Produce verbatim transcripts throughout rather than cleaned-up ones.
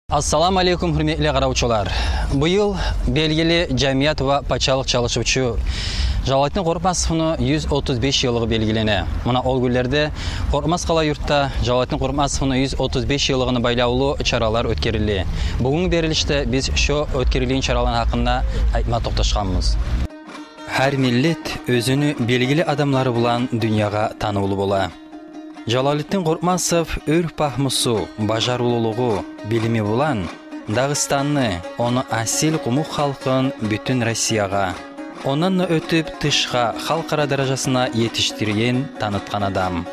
Ассаламу алейкум, гьюрметли къаравчулар. Бу йыл белгили жамият ва пачалыкъ чалышывчу Жалалитдин Къоркъмасовну юз отуз беш йыллыгъы белгилене. Муна ол гюнлерде Къоркъмас къала юртда Жалалитдин Къоркъмасовну юз отуз беш йыллыгъына байлавлу чаралар оьтгерилди. Бугюн берилишде биз шо оьтгерилген чараланы гьакъында айтма токъташгъанбыз. Гьар миллет оьзюню белгили адамлары булан дюньягъа танывлу бола. Жалалитдин Къоркъмасов оьр пагьмусу, бажарывлулугъу, билими булан Дагъыстанны, ону асил къумукъ халкъын бютюн Россиягъа, ондан да оьтюп тышгъа, халкъара даражасына етишдирген, танытгъан адам.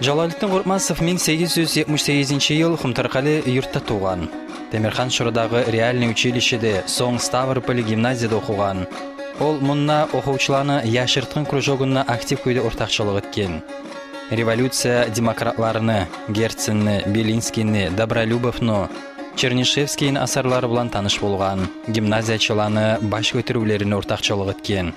Жалалитдин Къоркъмасов минг сегиз юз етмиш сегизинчи йыл Къумторкъали юртда тувгъан. Темирхан-Шорадагъы реальный училищеде, сонг Ставрополь гимназияда охугъан. Ол мунда охувчуланы яшыртгъын кружогунда актив кюйде ортакъчылыкъ этген. Революция демократларыны, Герценни, Белинскийни, Добролюбовну, Чернышевскийни асарлары булан таныш болгъан. Гимназиячыланы баш гётеривлерине ортакъчылыкъ этген.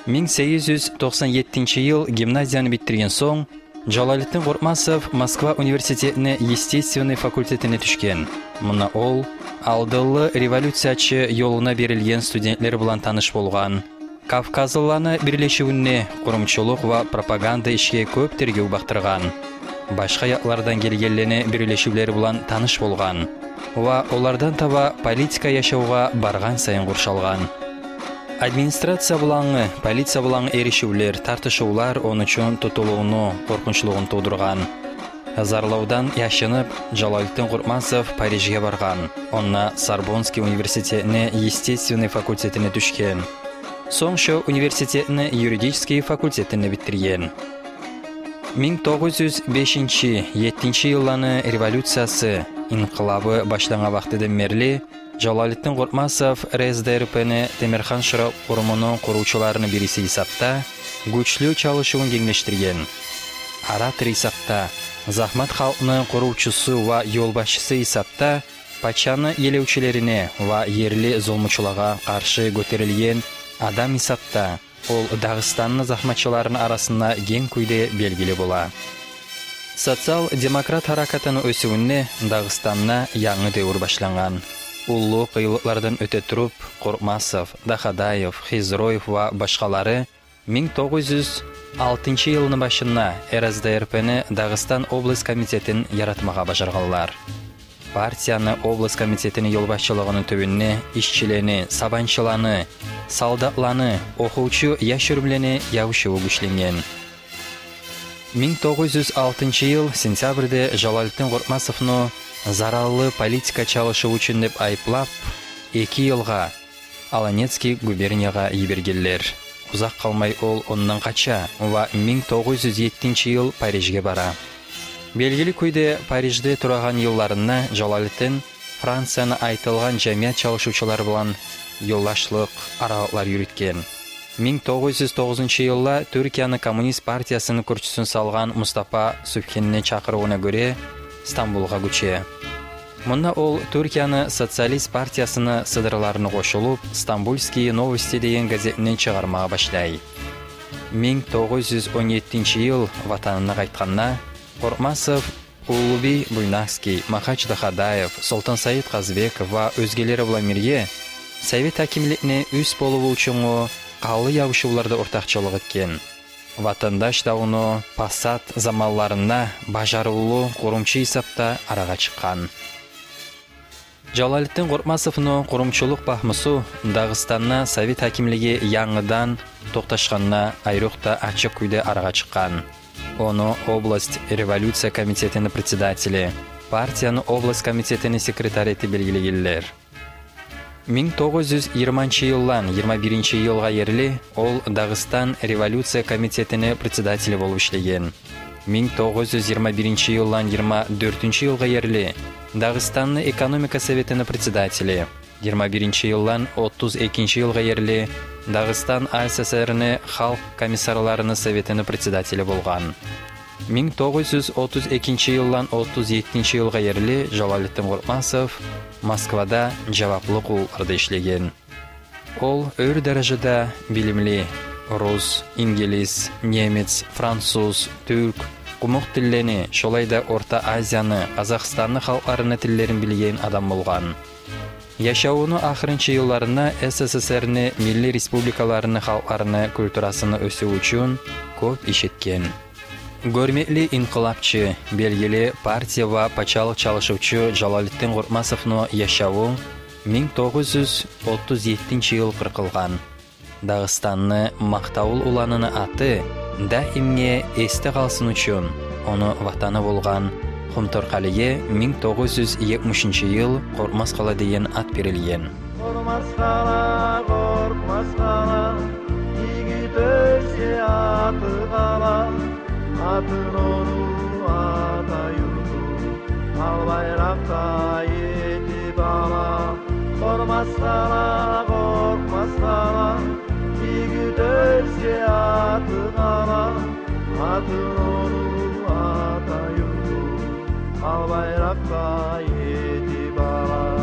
Минг сегиз юз токъсан еттинчи йыл гимназияны битдирген сонг, Жалалитдин Къоркъмасов Москва университетини естественный факультетине тюшген. Мунда ол алдынлы революциячы ёлуна берилген студентлер булан таныш болгъан. Кавказлыланы бирлешивюнде къурумчулукъ ва пропаганда ишге кёп тергев бакъдыргъан. Башгъа якълардан гелгенлени бирлешивлери булан таныш болгъан ва олардан таба политика яшавгъа баргъан сайын къуршалгъан. Администрация булангъы, полиция булангъы эришивлер, тартышывлар ону учун тутулувну къоркъунчлугъун тувдургъан. Зарлавдан яшынып, Жалалитдин Къоркъмасов Парижге баргъан. Онда Сорбонский университетини естественный факультетине тюшген. Сонг шо университетини юридический факультетин де битдирген. Минг тогъуз юз бешинчи, еттинчи йылланы революциясы, инкъылабы башлангъан вакътиден берли Жалалитдин Къоркъмасов РСДРПни Темирхан-Шора къурумуну къурувчуларыны бириси гьисапда гючлю чалышывун генглешдирген. Оратор гьисапда, загьмат халкъны къурувчусу ва ёлбашчысы гьисапда пачаны елевчилерине ва ерли зулмучулагъа къаршы гётерилген адам гьисапда ол Дагъыстанны загьматчыларыны арасында генг кюйде белгили бола. Социал-демократ гьаракатыны оьсювюнде Дагъыстанда янгы девюр башлангъан. Уллу къыйынлыкълардан оьте туруп, Къоркъмасов, Дахадаев, Хизроев ва башгъалары минг тогъуз юз алтынчы йылны башында РСДРПни Дагъыстан область комитетин яратмагъа бажаргъанлар. Партияны область комитетини ёлбашчылыгъыны тюбюнде ишчилени, сабанчыланы, солдатланы, охувчу яш-оьрюмлени ябушуву гючленген. Минг тогъуз юз алтынчы йыл сентябрде Жалалитдин Къоркъмасовну зараллы политика чалышыву учун деп айыплап, эки йылгъа Аланецкий губерниягъа йибергенлер. Узакъ къалмай ол ондан къача ва минг тогъуз юз еттинчи йыл Парижге бара. Белгили кюйде, Парижде турагъан йылларында Жалалитдин Францияны айтылгъан жамият чалышывчулары булан ёлдашлыкъ, аралыкълар юрютген. Минг тогъуз юз тогъузунчу йылда Тюркияны коммунист партиясыны кюрчюсюн салгъан Мустапа Субхини чакъырывуна гёре Стамбулгъа гёче. Мунда ол Тюркияны социалист партиясыны сыдырыларына къошулуп, «Стамбульские новости» деген газетни чыгъармагъа башлай. Минг тогъуз юз он еттинчи йыл ватанына къайтгъанда, Къоркъмасов Уллубий Буйнакский, Махач Дахадаев, Солтансаид Къазбеков ва оьзгелери булан бирге совет гьакимликни уьст болуву учунгу къанлы ябушувларда ортакъчылыкъ этген. Ватандаш давну пасат заманларында бажарывлу къурумчу гьисапда арагъа чыкъгъан. Жалалитдин Къоркъмасовну къурумчулукъ пагьмусу Дагъыстанда совет гьакимлиги янгыдан токъташгъанда айрокъда ачыкъ кюйде арагъа чыкъгъан. Ону область революция комитетини председатели, партияны область комитетини секретарь этип белгилегенлер. Минг тогъуз юз йигирманчы йылдан йигирма биринчи йылгъа ерли ол Дагъыстан революция комитетини председатели болуп ишлеген. Минг тогъуз юз йигирма биринчи йылдан йигирма дёртюнчю йылгъа ерли Дагъыстанны экономика советини председатели, йигирма биринчи йылдан отуз экинчи йылгъа ерли Дагъыстан АССРни халкъ комиссарларыны советини председатели болгъан. Минг тогъуз юз отуз экинчи йылдан отуз еттинчи йылгъа ерли Жалалитдин Къоркъмасов Москвада жаваплы къуллукъларда ишлеген. Ол оьр даражада билимли рус, ингилиз, немец, француз, тюрк, къумукъ тиллени, шолай да Орта Азияны, Къазахстанны халкъларыны тиллерин билген адам болгъан. Яшавуну ахырынчы йылларында С С С Р-ни миллий республикаларыны халкъларыны культурасыны оьсюв учун кёп иш этген. Гёрмекли инкъылапчы, белгили партия ва пачалыкъ чалышывчу Жалалитдин Къоркъмасовну яшаву минг тогъуз юз отуз еттинчи йыл къыркъылгъан. Дагъыстанны макътавлу уланыны аты даимге эсде къалсын учун, ону ватаны болгъан Къумторкъалиге минг тогъуз юз етмишинчи йыл Къоркъмаскъала деген ат берилген. Къоркъмаскъала, Къоркъмаскъала, йигит оьлсе аты къала, атын ону ата юрту, ал байракъда етип ала. Къоркъмаскъала, Къоркъмаскъала, йигит оьлсе аты къала, атын ону ата юрту, ал байракъда етип ала.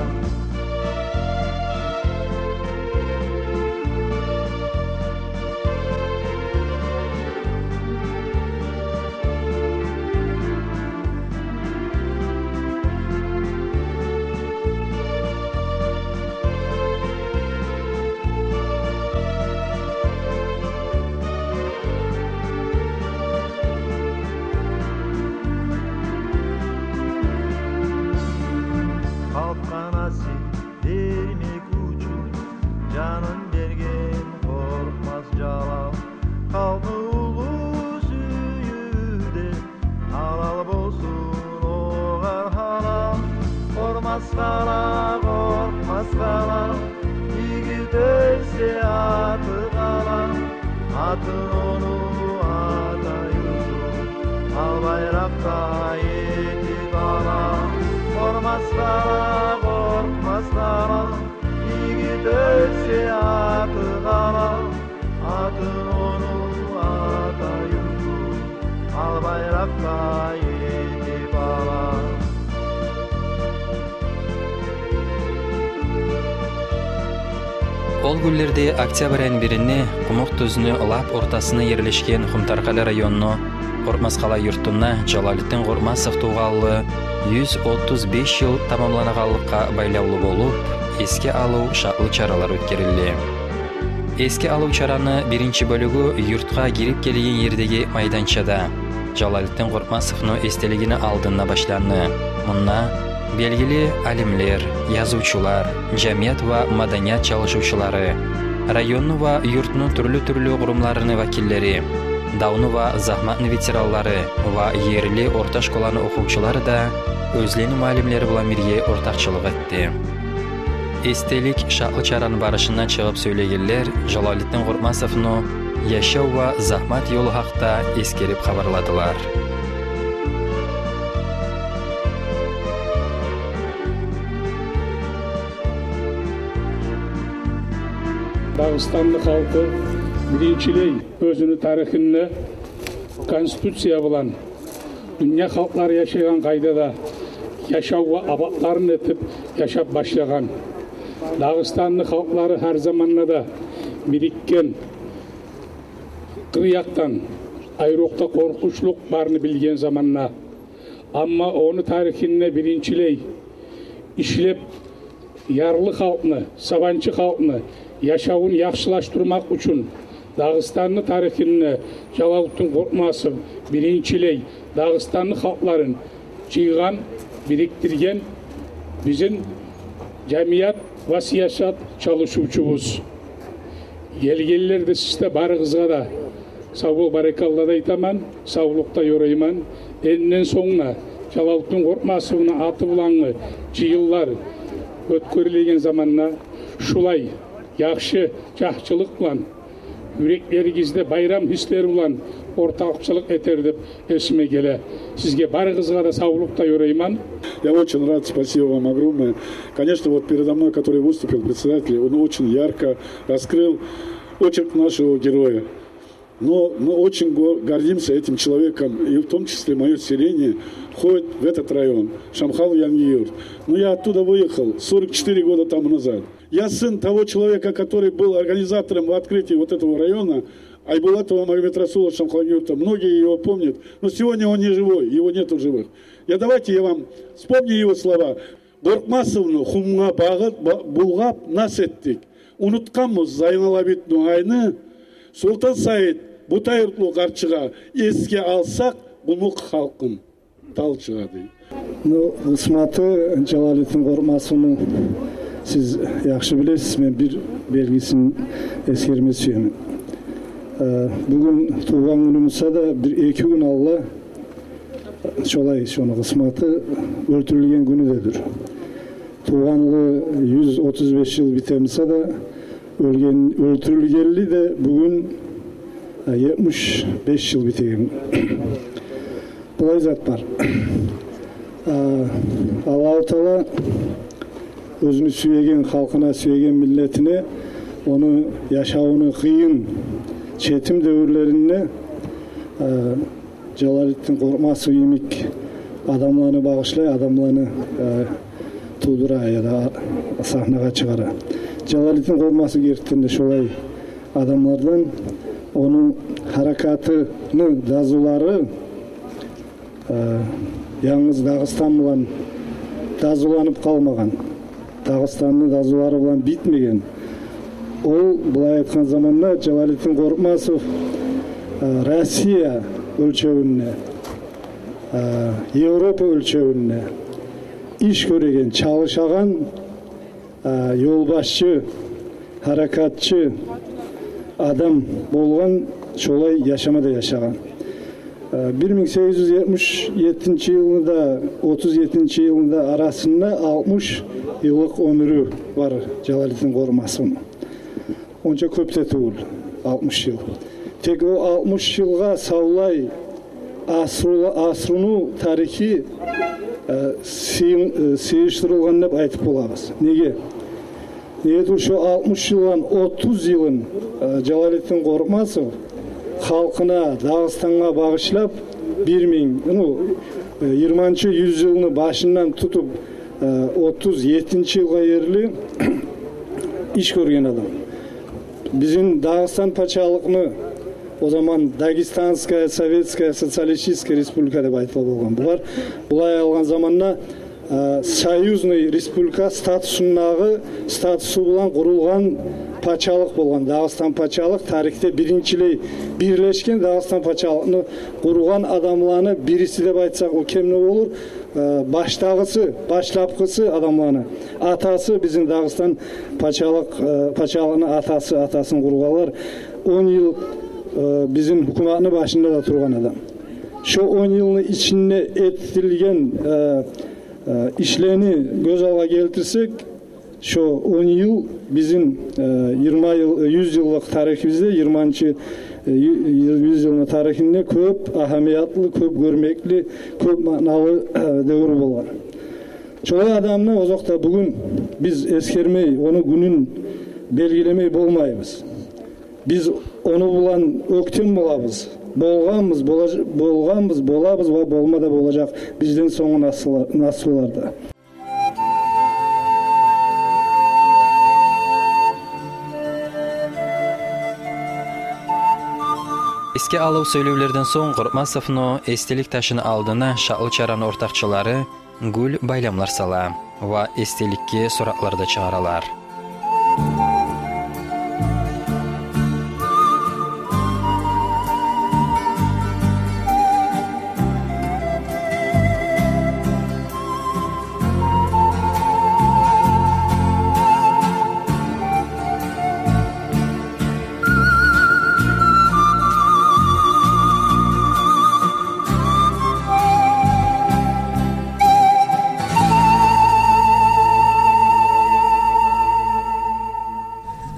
Халкъгъа насип бермек учун жанын берген Къоркъмас Жалал. Халкъны уллу сюювю де, гьалал болсун огъар гьарам. Къоркъмаскъала, Къоркъмаскъала, йигит оьлсе аты къала, атын ону ата юрту, ал байракъда етип ала. Къоркъмаскъала, Къоркъмаскъала, йигит оьлсе аты къала, атын ону ата юрту, ал байракъда етип ала. Ол гюнлерде октябрь айны биринде Къумукъ тюзню лап ортасына ерлешген Къумторкъали районну Къоркъмаскъала юртунда Жалалитдин Къоркъмасов тувгъанлы юз отуз беш йыл тамамланагъанлыкъгъа байлавлу болуп, эсге алыв шатлы чаралар оьтгерилди. Эсге алыв чараны биринчи бёлюгю юртгъа гирип гелген ердеги майданчада, Жалалитдин Къоркъмасовну эсделигини алдында башланды. Мунда белгили алимлер, язывчулар, жамият ва маданият чалышывчулары, районну ва юртну тюрлю-тюрлю къурумларыны вакиллери, давну ва загьматны ветеранлары ва ерли орта школаны охувчулары да оьзлени муаллимлери булан бирге ортакъчылыкъ этди. Эсделик шатлы чараны барышында чыгъып сёйлегенлер Жалалитдин Къоркъмасовну яшав ва загьмат ёлу гьакъда эсгерип хабарладылар. Дагъыстанны халкъы биринчилей оьзюню тарихинде Конституция булан дюнья халкълары яшайгъан къайдада яшавгъа абатларын этип яшап башлагъан. Дагъыстанны халкълары гьар заманда да бирикген, къыр якъдан айрокъда къоркъунчлукъ барын билген заманда. Амма ону тарихинде биринчилей ишлеп, ярлы халкъны, сабанчы халкъны яшавун яхшылашдырмакъ учун Дагъыстанны тарихинде Жалалутдин Къоркъмасов биринчилей дагъыстанны халкъларын жыйгъан, бирикдирген бизин жамият ва сиясат чалышывчубуз. Гелгенлер де, сиз де, барыгъызгъа да савбол, баракалла да айтаман, савлукъда ёрайман. Энден сонг да Жалалутдин Къоркъмасовну аты булангъы жыйынлар оьтгерилеген заманда шулай яхшы жагьчылыкъ булан, юреклеригизде байрам гьислер булан ортакъчылыкъ этер деп эсиме геле. Сизге, барыгъызгъа да савлукъда ёрайман. Я очень рад, спасибо вам огромное. Конечно, вот передо мной, который выступил председатель, он очень ярко раскрыл очерк нашего героя. Но мы очень го-, гордимся этим человеком, и в том числе моё селение входит в этот район, Шамхал, Янгиюрт. Но я оттуда выехал сорок четыре года тому назад. Я сын того человека, который был организатором открытия вот этого района, Айбулатова Магомедрасуловича Шамханюртда. Многие его помнят, но сегодня он не живой, его нету в живых. Я, давайте я вам вспомню его слова. Къоркъмасовну хумгъа багъып, ба-, булгъап нас этдик. Унутгъанбыз Зайналабит Нугъайны, Солтан Саид, Бута юртлу къарчыгъа, эсге алсакъ къумукъ халкъын талчыгъа, дей. Ну, къысматы Жалалитдин Къоркъмасовну сиз яхшы билесиз, мен бир белгисин эсгерме сюемен. Э, бугюн тувгъан гюню буса да, бир-эки гюн алда шолай шону къысматы оьлтюрюлген гюню де дюр. Тувгъанлы юз отуз беш йыл бите буса да, оьлген, оьлтюрюлгенли де бугюн, э, етмиш беш йыл битеген. Булай зат бар. А, Аллагьу Таала оьзюню сюеген халкъына, сюеген миллетине, ону яшавуну къыйын, четим девюрлеринде, а, Жалалитдин Къоркъмасов йимик адамланы багъышлай, адамланы, а, тувдура яда сагьнагъа чыгъара. Жалалитдин Къоркъмасов гертиден де шолай адамлардан. Ону гьаракатыны дазулары, э, янгыз Дагъыстан булан дазуланып къалмагъан, Дагъыстанны дазулары булан битмеген. Ол, булай айтгъан заманда, Жалалитдин Къоркъмасов, э, Россия оьлчевюнде, э, Европа оьлчевюнде иш гёреген, чалышагъан, э, ёлбашчы, гьаракатчы адам болгъан, шолай яшама да яшагъан. Э, бир минг сегиз юз етмиш етинчи йылны да, отуз етинчи йылны да арасында алтмыш йыллыкъ оьмюрю бар Жалалитдин Къоркъмасовну. Онча кёп де тюгюл, алтмыш йыл. Тек о алтмыш йылгъа савлай асрула-, асруну тарихи, э, сыйын-, э, сыйышдырылгъан деп айтып болабыз. Неге? Неге тюгюл, шо алтмыш йылдан отуз йылын, э, Жалалитдин Къоркъмасов халкъына, Дагъыстангъа багъышлап, бир минг, ну, э, йигирманчы юз йылны башындан тутуп, э, отуз етинчи йылгъа ерли иш гёрген адам. Бизин Дагъыстан пачалыкъны, о заман Дагестанская Советская Социалистическая Республика деп айтыла болгъан. Булар, булай алгъан заманда, э, союзный республика статусундагъы, статусу булан къурулгъан пачалыкъ болгъан. Дагъыстан пачалыкъ тарихде биринчилей бирлешген Дагъыстан пачалыкъны къургъан адамланы бириси деп айтсакъ, о ким не болур? Э, башдагъысы, башлапгъысы адамланы. Атасы, бизин Дагъыстан пачалыкъ, э, пачалыкъны атасы, атасын къургъанлар. Он йыл, э, бизин гьукуматны башында да тургъан адам. Шо он йылны ичинде этилген, э, э, ишлени гёз алгъа гелтирсек, шо он йыл бизин, э, йигирма йыл, э, юз йыллыкъ тарихибизде, йигирманчы, э, ю-, ю-, юз йылны тарихинде кёп агьамиятлы, кёп гёрмекли, кёп маъналы, э, девюр болгъан. Шолай адамны озокъда бугюн биз эсгермей, ону гюнюн белгилемей болмайбыз. Биз ону булан оьктем болабыз. Болгъанбыз, болаж-, болгъанбыз, болабыз ва болма да болажакъ бизден сонггъу наслула-, наслулар да. Эсге алыв сёйлевлерден сонг Къоркъмасовну эсделик ташыны алдына шатлы чараны ортакъчылары гюл, байламлар сала ва эсделикге суратлар да чыгъаралар.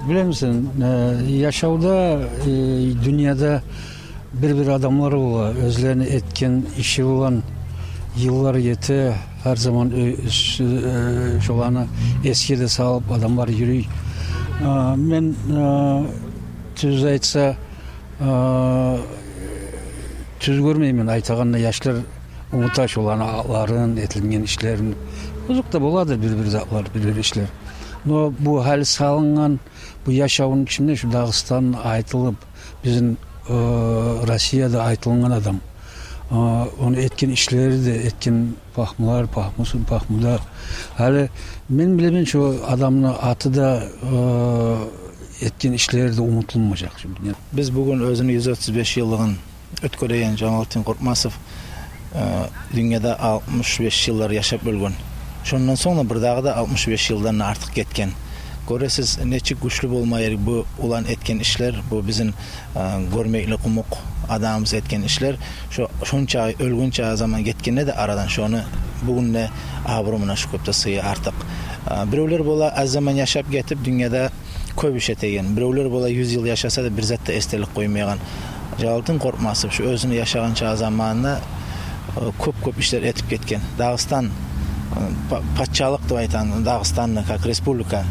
Билемисен, э, яшавда, э, дюньяда бир-бир адамлар бола, оьзлени этген иши булан йыллар гете, гьар заман, э, ш-, э, шоланы эсге де салып адамлар юрюй. А, мен, а, тюз айтса, а, тюз гёрмеймен, айтагъанда яшлар унута шоланы атларын, этилген ишлерин. Озокъда, боладыр бир-бир затлар, бир-бир ишлер. Но бу гьали салынгъан бу яшавну ичинде шу Дагъыстан айтылып, Бизин, э, Россияда айтылынгъан адам. Э, ону этген ишлери де, этген пагьмулар, пагьмусу, пагьму да. Гьали мен билемен, шо адамны аты да, э, этген ишлери де унутулмажакъ шимди. Биз бугюн оьзюню юз отуз беш йыллыгъын оьтгереген Жалалтдин Къоркъмасов, э, дюньяда алтмыш беш йыллар яшап оьлген. Шондан сонг да бир дагъы да алтмыш беш йылдан да артыкъ гетген. Гёресиз, нечик гючлю болма герек бу улан этген ишлер, бу бизин, э, гёрмекли къумукъ адамыбыз этген ишлер. Шо, шонча оьлгенче заман гетгенде де арадан, шону бугюн де абуру муна шу кюйде сыйы артыкъ. Э, биревлер бола аз заман яшап гетип, дюньяда кёп иш этеген. Биревлер бола юз йыл яшаса да, бир зат да эсделик къоймайгъан. Жалалтдин Къоркъмасов шо оьзюню яшагъан чагъы заманына, э, кёп-кёп ишлер этип гетген. Дагъыстан, э, па-, пачалыкъ деп айтагъан Дагъыстанны, как республика,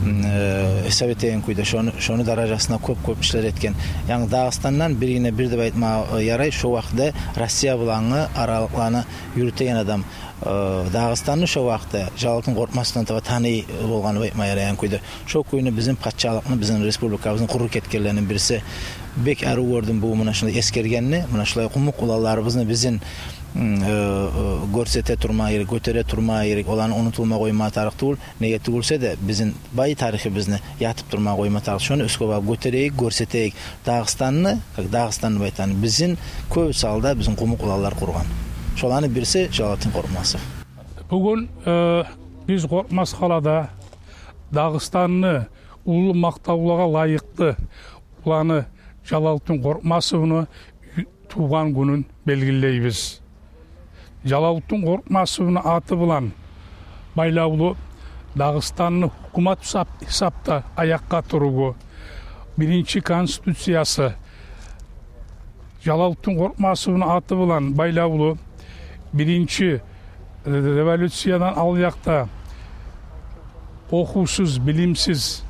м, э, совет деген кюйде, шону, шону даражасына кёп-кёп ишлер этген. Янгы Дагъыстандан биргине бир деп айтма, э, ярай, шо вакътиде Россия булангъы аралыкъланы юрютеген адам. Э, Дагъыстанны шо вакътиде Жалалтдин Къоркъмасовдан таба таный болгъаны деп айтма ярайгъан кюйде. Шо кюйню бизин пачалыкъны, бизин республикабызны къуруп гетгенлерини бириси. Бек арив гёрдюм бу муна шунда эсгергенни, муна шулай къумукъ уланларыбызны бизин, м, э, э, гёрсете турма герек, гётере турма герек, оланы унутулма къойма тарыкъ тюгюл. Неге тюгюлсе де, бизин бай тарихибизни ятып турма къойма тарыкъ. Шону уьстге багъып гётерейик, гёрсетейик. Дагъыстанны, как Дагъыстанны деп айтагъан, бизин кёп салда бизин къумукъ уланлар къургъан. Шоланы бириси Жалалтдин Къоркъмасов. Бугюн, э, биз Къоркъмаскъалада Дагъыстанны уллу макътавлагъа лайыкълы уланы Жалалтдин Къоркъмасовну тувгъан гюнюн белгилейбиз. Жалалтдин Къоркъмасовну аты булан байлавлу Дагъыстанны гьукумат гьисап-, гьисапда аякъгъа туругъу, биринчи Конституциясы, Жалалтдин Къоркъмасовну аты булан байлавлу биринчи революциядан алъякъда охувсуз, билимсиз,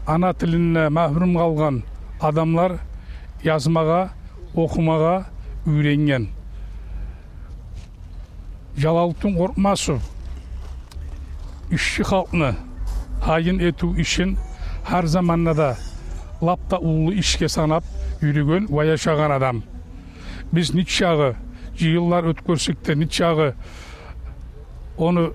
ана тилинден магьрюм къалгъан адамлар язмагъа, охумагъа уьйренген. Жалалтдин Къоркъмасов ишчи халкъны гьайын этив ишин гьар заманда да лап да уллу ишге санап юрюген ва яшагъан адам. Биз нечакъы жыйынлар оьтгерсек де, нечакъы ону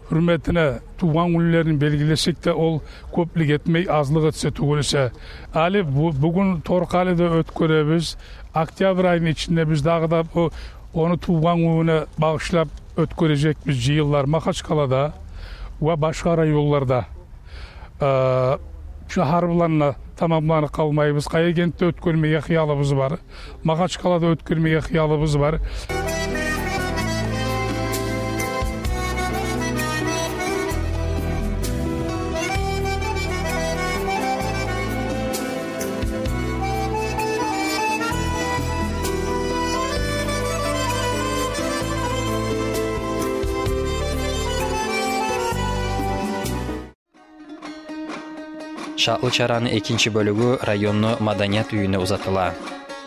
гьюрметине тувгъан гюнлерин белгилесек де, ол кёплюк этмей, азлыкъ этсе тюгюл эсе. Гьали бу-, бугюн Торкъалиде оьтгеребиз. Октябрь айны ичинде биз дагъы да бу, ону тувгъан гюнюне багъышлап оьтгережекбиз жыйынлар Магьачкъалада ва башгъа районларда. Э, шагьар булан да тамамланып къалмайбыз. Къаягентде оьтгермеге хыялыбыз бар. Магьачкъалада оьтгермеге хыялыбыз бар. Шатлы чараны экинчи бёлюгю районну маданият уьюнде узатыла.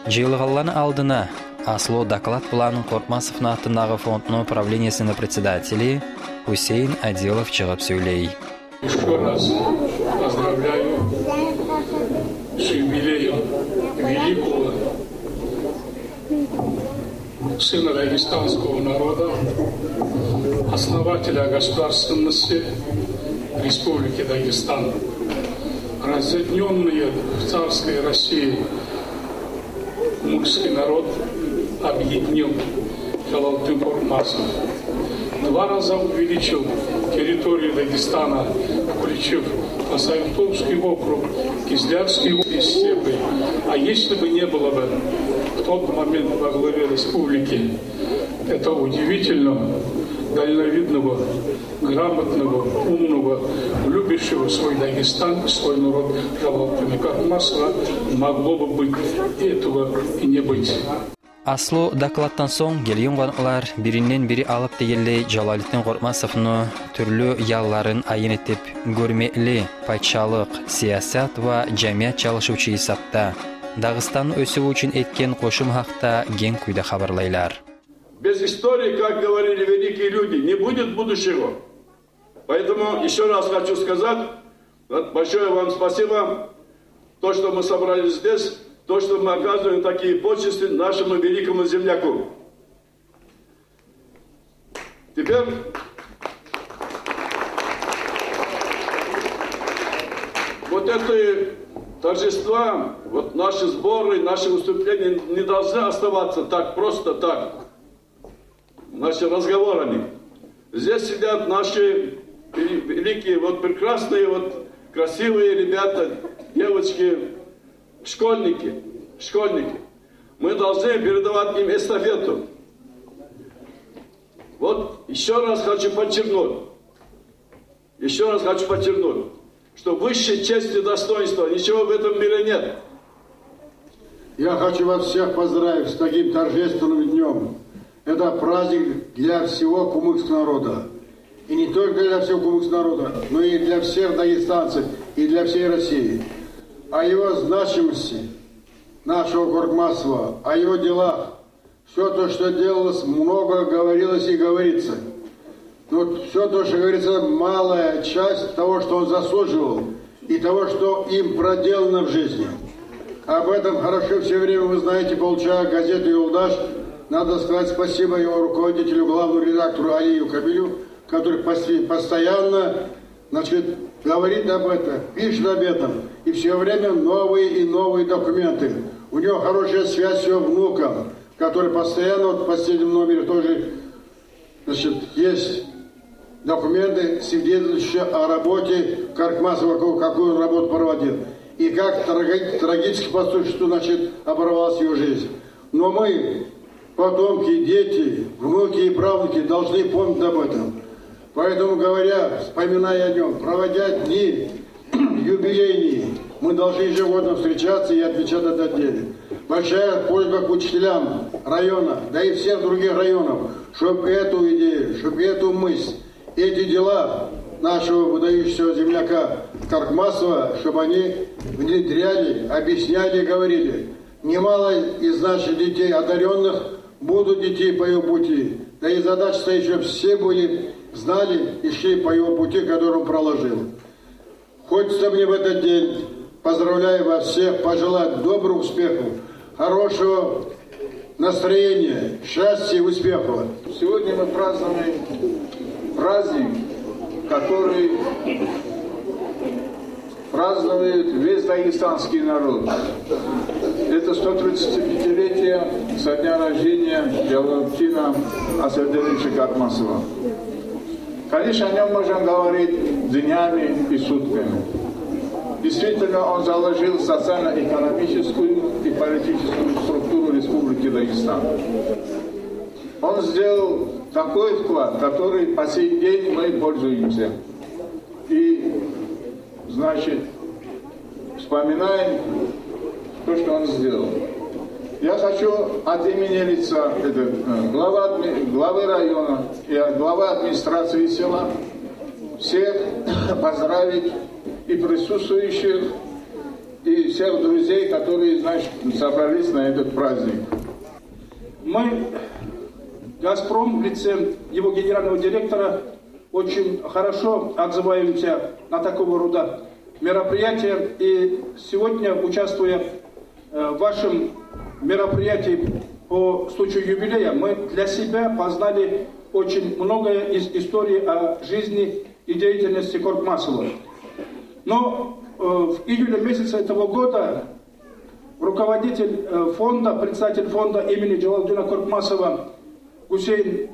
Жыйылгъанланы алдына аслу доклад булан Къоркъмасовну атындагъы фондну правлениесини председатели Гьюсейин Адилов чыгъып сёйлей. Ещё раз поздравляю с юбилеем великого сына дагестанского народа, основателя государственности Республики Дагестан. Разъединённые в царской России удмуртский народ объединил Жалалтдин Къоркъмасов. Два раза увеличил территорию Дагестана, включив Асаевтовский округ, Кизлярский округ и степи. А если бы не было бы в тот момент во главе республики этого удивительного, дальновидного, грамотного, умного, любящего свой Дагестан, свой народ Жалалтдина Къоркъмасова, могло бы быть этого и не быть. Аслу докладдан сонг гелген къонакълар биринден бири алып дегенлей Жалалтдин Къоркъмасовну тюрлю янларын айын этип, гёрмекли пачалыкъ, сиясат ва жамият чалышывчу гьисапда, Дагъыстанны оьсювю учун этген къошуму гьакъда генг кюйде хабарлайлар. Без истории, как говорили великие люди, не будет будущего. Поэтому ещё раз хочу сказать, большое вам спасибо, то, что мы собрались здесь, То, что мы оказываем такие почести нашему великому земляку. Теперь вот эти торжества, вот наши сборы, наши выступления не должны оставаться так, просто так, нашими разговорами. Здесь сидят наши вели-, великие, вот прекрасные, вот красивые ребята, девочки, школьники, школьники. Мы должны передавать им эстафету. Вот ещё раз хочу подчеркнуть, ещё раз хочу подчеркнуть, что выше чести и достоинства ничего в этом мире нет. Я хочу вас всех поздравить с таким торжественным днём. Это праздник для всего кумыкского народа. И не только для всего кумыкского народа, но и для всех дагестанцев, и для всей России. О его значимости, нашего Коркмасова, о его делах, всё то, что делалось, много говорилось и говорится. Но всё то, что говорится, малая часть того, что он заслуживал, и того, что им проделано в жизни. Об этом хорошо всё время, вы знаете, получая газету «Юлдаш», надо сказать спасибо его руководителю, главному редактору Алиеву Камилю, который поси-, постоянно, значит, говорит об этом, пишет об этом, и всё время новые и новые документы. У него хорошая связь с его внуком, который постоянно, вот в последнем номере тоже, значит, есть документы, свидетельствующие о работе Коркмасова, какую, какую он работу проводил, и как трага-, трагически по существу, значит, оборвалась его жизнь. Но мы, потомки, дети, внуки и правнуки, должны помнить об этом. Поэтому, говоря, вспоминая о нём, проводя дни юбилейные, мы должны ежегодно встречаться и отмечать этот день. Большая просьба к учителям района, да и всех других районов, чтоб эту идею, чтоб эту мысль, эти дела нашего выдающегося земляка Коркмасова, чтобы они внедряли, объясняли, говорили. Немало из наших детей одарённых будут идти по его пути. Да и задача стоит, чтоб все были, знали и шли по его пути, который он проложил. Хочется мне в этот день, поздравляю вас всех, пожелать добрых успехов, хорошего настроения, счастья и успехов. Сегодня мы празднуем праздник, который празднует весь дагестанский народ. Это сто тридцатипятилетие со дня рождения Джалалутдина Асадовича Коркмасова. Конечно, о нём можно говорить днями и сутками. Действительно, он заложил социально-экономическую и политическую структуру Республики Дагестан. Он сделал такой вклад, который по сей день мы пользуемся. И, значит, вспоминаем то, что он сделал. Я хочу от имени лица, это, э, глава адми-, главы района и от главы администрации села всех поздравить и присутствующих, и всех друзей, которые, значит, собрались на этот праздник. Мы, «Газпром», в лице его генерального директора, очень хорошо отзываемся на такого рода мероприятия. И сегодня, участвуя, э, в вашем мероприятии по случаю юбилея, мы для себя познали очень многое из истории о жизни и деятельности Коркмасова. Но, э, в июле месяце этого года руководитель, э, фонда, председатель фонда имени Джалалутдина Коркмасова Гусейн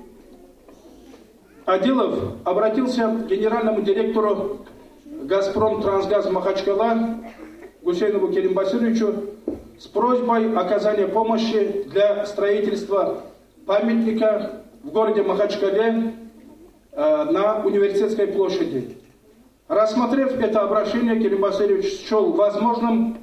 Адилов обратился к генеральному директору «Газпром Трансгаз Махачкала» Гусейнову Керимбасыровичу с просьбой оказания помощи для строительства памятника в городе Махачкале, э, на Университетской площади. Рассмотрев это обращение, Керимбасырович счёл возможным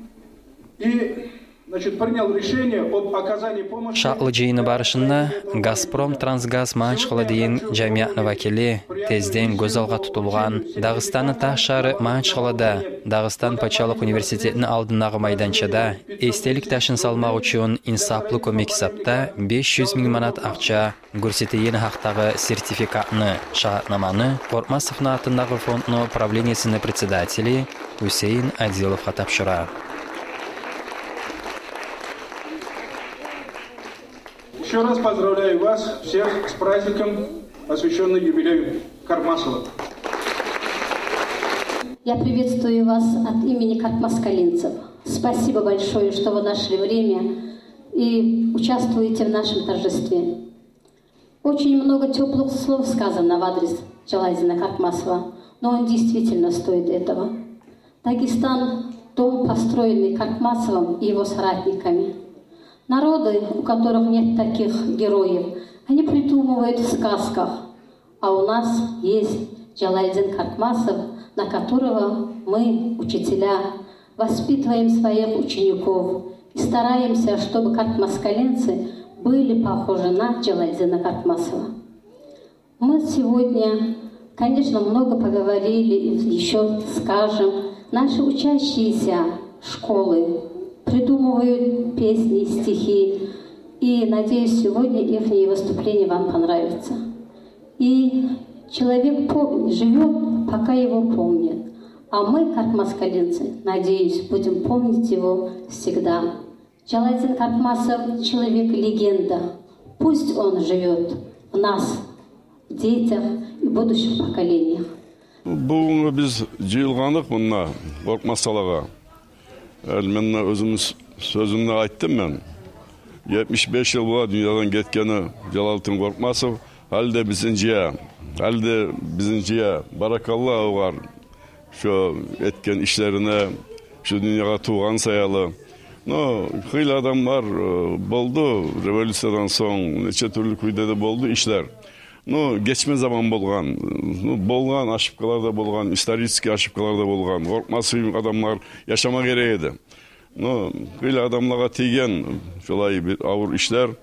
и, значит, принял решение об оказании помощи. Шатлы жыйыны барышында «Газпром Трансгаз Махачкала» деген жамиятны вакили тезден гёз алгъа тутулгъан Дагъыстанны таш шагьары Махачкалада Дагъыстан пачалыкъ университетини алдындагъы майданчада эсделик ташын салмакъ учун инсаплы кёмек гьисапда беш юз минг манат акъча гёрсетегени гьакъдагъы сертификатны, шагьатнаманы Коркмасовну атындагъы фондну правлениесини председатели Гусейн Адиловгъа тапшура. Ещё раз поздравляю вас всех с праздником, посвящённым юбилею Коркмасова. Я приветствую вас от имени каркмаскалинцев. Спасибо большое, что вы нашли время и участвуете в нашем торжестве. Очень много тёплых слов сказано в адрес Джалалдина Коркмасова, но он действительно стоит этого. Дагестан — дом, построенный Коркмасовым и его соратниками. Народы, у которых нет таких героев, они придумывают в сказках. А у нас есть Джалалдин Коркмасов, на которого мы, учителя, воспитываем своих учеников и стараемся, чтобы каркмаскалинцы были похожи на Джалалдина Коркмасова. Мы сегодня, конечно, много поговорили и ещё скажем. Наши учащиеся школы придумывают песни, стихи. И, надеюсь, сегодня ихние выступления вам понравятся. И человек пом-, живёт, пока его помнят. А мы, каркмаскалинцы, надеюсь, будем помнить его всегда. Джалалдин Коркмасов — человек-легенда. Пусть он живёт в нас, в детях и будущих поколениях. Бугюн биз жыйылгъаныкъ мунда Къоркъмас къалагъа. Гьали мен де оьзюм сёзюмню айтдым мен. Етмиш беш йыл бола дюньядан гетгени Джалалутдин Къоркъмасов. Гьали де бизин жыя, гьали де бизин жыя. Баракалла огъар, шо этген ишлерине, шу дюньягъа тувгъан саялы. Но хыйлы адамлар, э, болду революциядан сонг, нече тюрлю кюйде де болду ишлер. Ну, гечме заман болгъан, ну, болгъан ошибкалар да болгъан, исторический ошибкалар да болгъан. Къоркъмасов йимик адамлар яшама герек эди. Ну, хыйлы адамлагъа тийген шолай бир авур ишлер.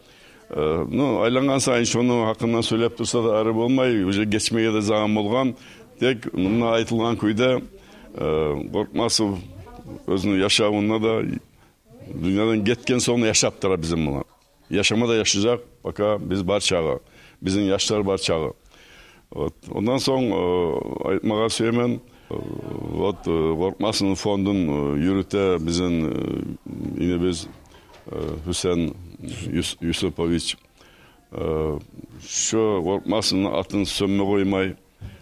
Э, ну, айлангъан сайын шону гьакъындан сёйлеп турса да ари болмай, уже гечмеге де заман болгъан. Тек мунда айтылгъан кюйде, э, Къоркъмасов оьзюню яшавунда да, дюньядан гетген сонг да яшап тура бизин булан. Яшама да яшажакъ, пока биз бар чагъы, бизин яшлар бар чагъы. Вот. Ондан сонг, э, айтмагъа сюемен, э, вот, э, Къоркъмасовну фондун, э, юрюте бизин, э, инибиз, э, Гьюсен Юс-, Юсупович. Э, шо Къоркъмасовну атын сёнме къоймай,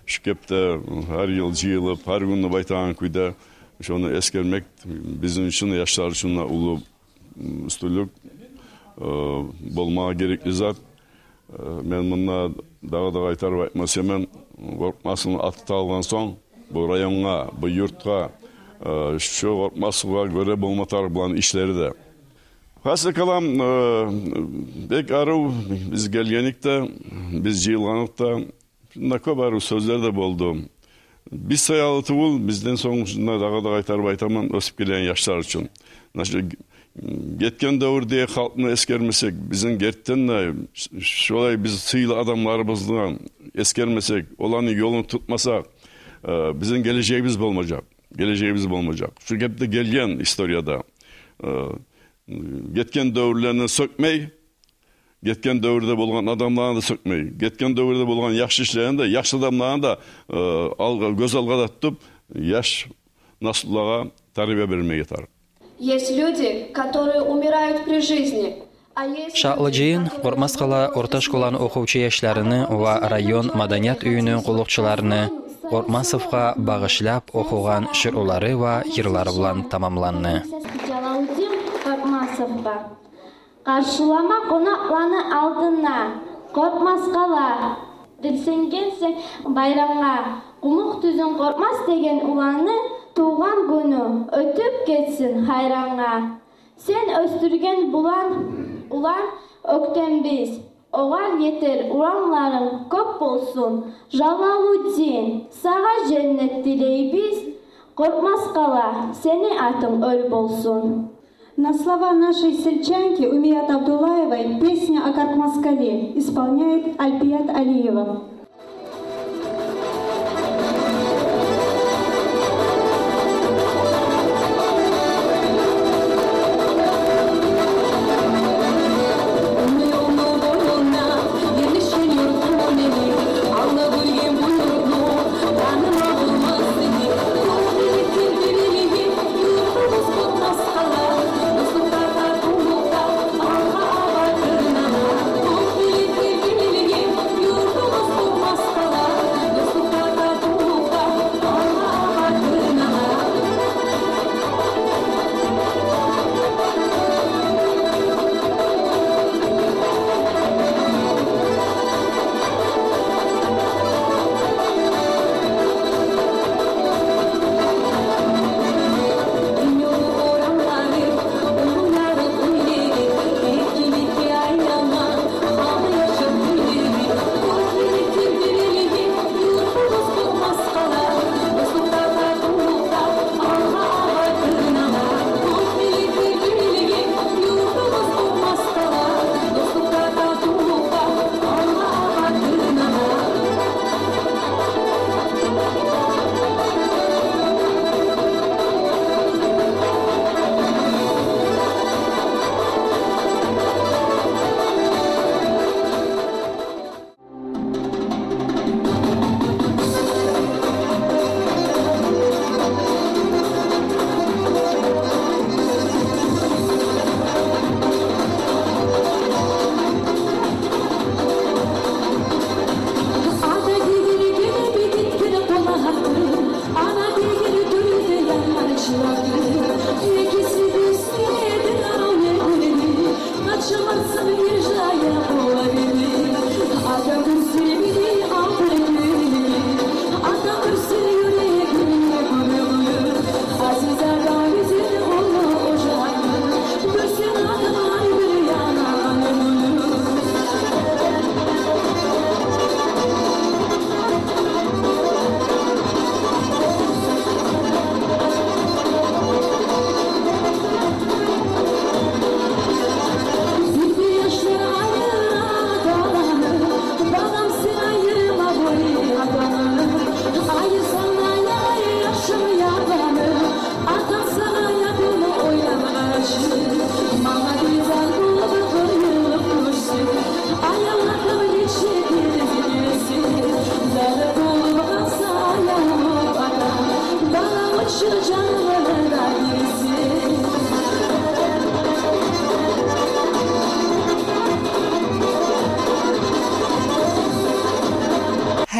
шу кепде гьар йыл жыйылып, гьар гюнню байтагъан кюйде шону эсгермек бизин учун, яшлар учун да уллу, м, уьстюнлюк, э, болмагъа герекли зат. Э, мен мунда дагъы да къайтарып айтма сюемен, Къоркъмасовну аты тагъылгъан сонг, бу районгъа, бу юртгъа, э, шо Къоркъмасовгъа гёре болма тарыкъ булан ишлери де. Хасили калам, э, бек арив биз гелгенликде, биз жыйылгъанлыкъда, шунда кёп арив сёзлер де болду. Биз саялы тюгюл, бизден сонг, шунда дагъы да къайтарып айтаман, оьсюп гелеген яшлар учун. Значит, гетген девюрде халкъны эсгермесек, бизин гертиден де ш-, шолай биз сыйлы адамларыбызны эсгермесек, оланы ёлун тутмасакъ, э, бизин гележегибиз болмажакъ. Гележегибиз болмажакъ. Шу кепде гелген историяда, э, гетген девюрлени сёкмей, гетген девюрде болгъан адамланы да сёкмей, гетген девюрде болгъан яхшы ишлени де, яхшы адамланы да, э, алгъа, гёз алгъа да тутуп, яш наслулагъа тарбия бермеге тарыкъ. Есть люди, которые умирают при жизни, а есть люди, которые умирают после смерти. Шатлы жыйын Къоркъмас къала орта школаны охувчу яшларыны ва район маданият уьюню къуллукъчуларыны Къоркъмасовгъа багъышлап охугъан шиърулары ва йырлары булан тамамланды. Джалалутдин Къоркъмасовгъа. Къаршылама къонакъланы алдына, Къоркъмас къала. Белсенгенсен байрамгъа, Къумукъ тюзюн Къоркъмас деген уланны тувгъан гюню, оьтюп гетсин гьайрангъа. Сен оьсдюрген булан, улан оьктембиз, огъар етер уланларынг кёп болсун. Джалалутдин, сагъа женнет тилейбиз, Къоркъмас къала, сени атынг оьр болсун. На слова нашей сельчанки Умият Абдуллаевой «Песня о Каркмаскале» исполняет Альпият Алиева.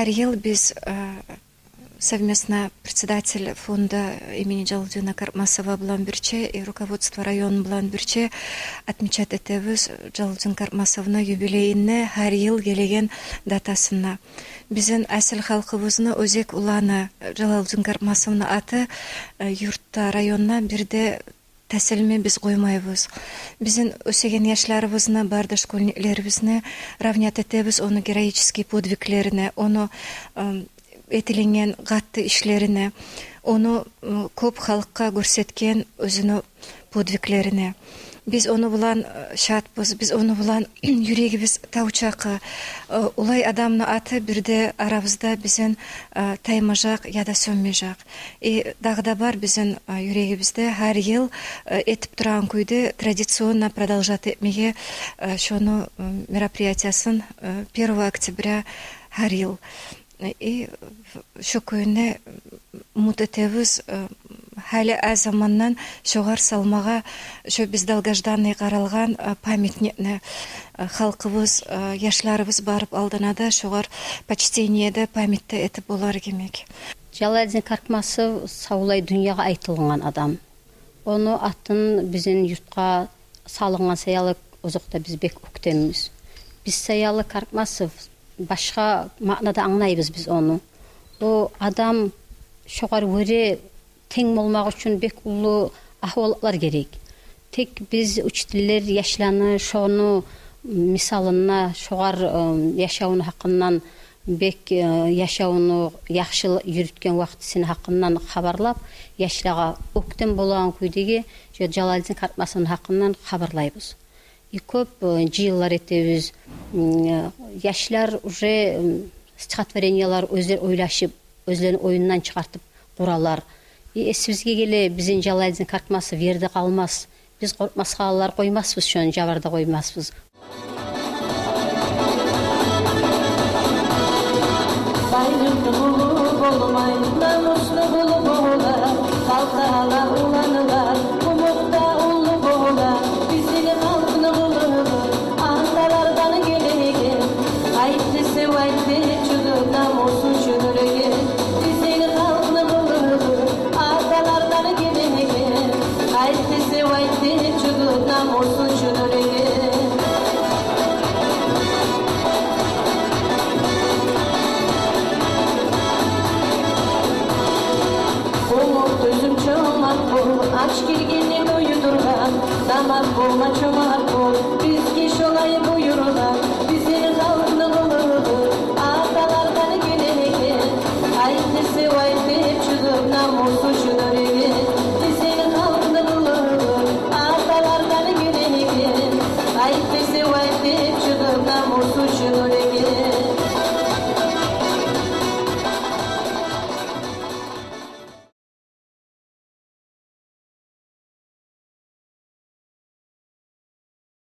Гьар йыл биз, э, совместно председатель фонда имени Джалалдина Картмасова булан бирче, и руководство района булан бирче отмечать этебиз Джалалдин Картмасовну юбилейин де, гьар йыл гелеген датасын да. Бизин асил халкъыбызны оьзек уланы Джалалдин Картмасовну аты, э, юртда, районда бир де тасилми биз къоймайбыз. Бизин оьсеген яшларыбызны, бары да школьниклерибизни равнять этебиз ону героический подвиглерине, ону, э, этилинген къатты ишлерине, ону, э, кёп халкъгъа гёрсетген оьзюню подвиглерине. Биз ону булан, э, шатбыз, биз ону булан юрегибиз тав чакъы. Э, олай адамны аты бир де арабызда бизин, э, таймажакъ яда сёнмежек. И дагъы да бар бизин, э, юрегибизде гьар йыл, э, этип турагъан кюйде традиционно продолжать этмеге, э, шону, э, мероприятиясын, э, первого октября гьар йыл. И шо кюйню умут этебиз, э, гьали аз замандан шогъар салмагъа, шо биз долгожданный къаралгъан, э, памятникни, э, халкъыбыз, э, яшларыбыз барып алдына да шогъар почтение де, память де этип болар йимик. Джалалдин Картмасов савлай дюньягъа айтылынгъан адам. Ону атын бизин юртгъа салынгъан саялы, озокъда, биз бек оьктембиз. Биз саялы Картмасов башгъа маънада англайбыз биз ону. О адам шогъар гёре тенг болмакъ учун бек уллу агьвалатлар герек. Тек биз, учительлер, яшланы шону мисалында, шогъар, э, яшавуну гьакъындан, бек, э, яшавуну яхшы юрютген вакътисини гьакъындан хабарлап, яшлагъа оьктем болагъан кюйдеги Джа-, Джалалдин Картмасовну гьакъындан хабарлайбыз. И кёп, э, жыйынлар этебиз. М, э, яшлар уже, м, стихотворениялар оьзлер ойлашып, оьзлени оюндан чыгъартып къуралар. И эсибизге геле, бизин Джалалдин Картмасов ерде къалмас. Биз къоркъмас къалалар къоймасбыз, шону жабарда къоймасбыз. Байлыкъны къулу болмай, намусну къулу бола. Халкъда ала уланылар, къумукъда уллу бола. Бизин халкъны къулу аталардан гелеген. Айт десе, айт деп чыгъып, намусун чюдюреген. Бизин халкъны къулу аталардан гелеген. Айт десе, айт деп чыгъып, намусун чюдюреген. Къумукъ тюзюм, чомарт бол, ач гиргенни доюдургъан. Дамат болма, чомарт бол, бизге шолай буюргъан. Бизин халкъны къулу аталардан гелеген. Айт десе, айт деп чыгъып, намусун чюдюреген. Бизин халкъны къулу аталардан гелеген. Айт десе, айт деп чыгъып, намусун чюдюреген.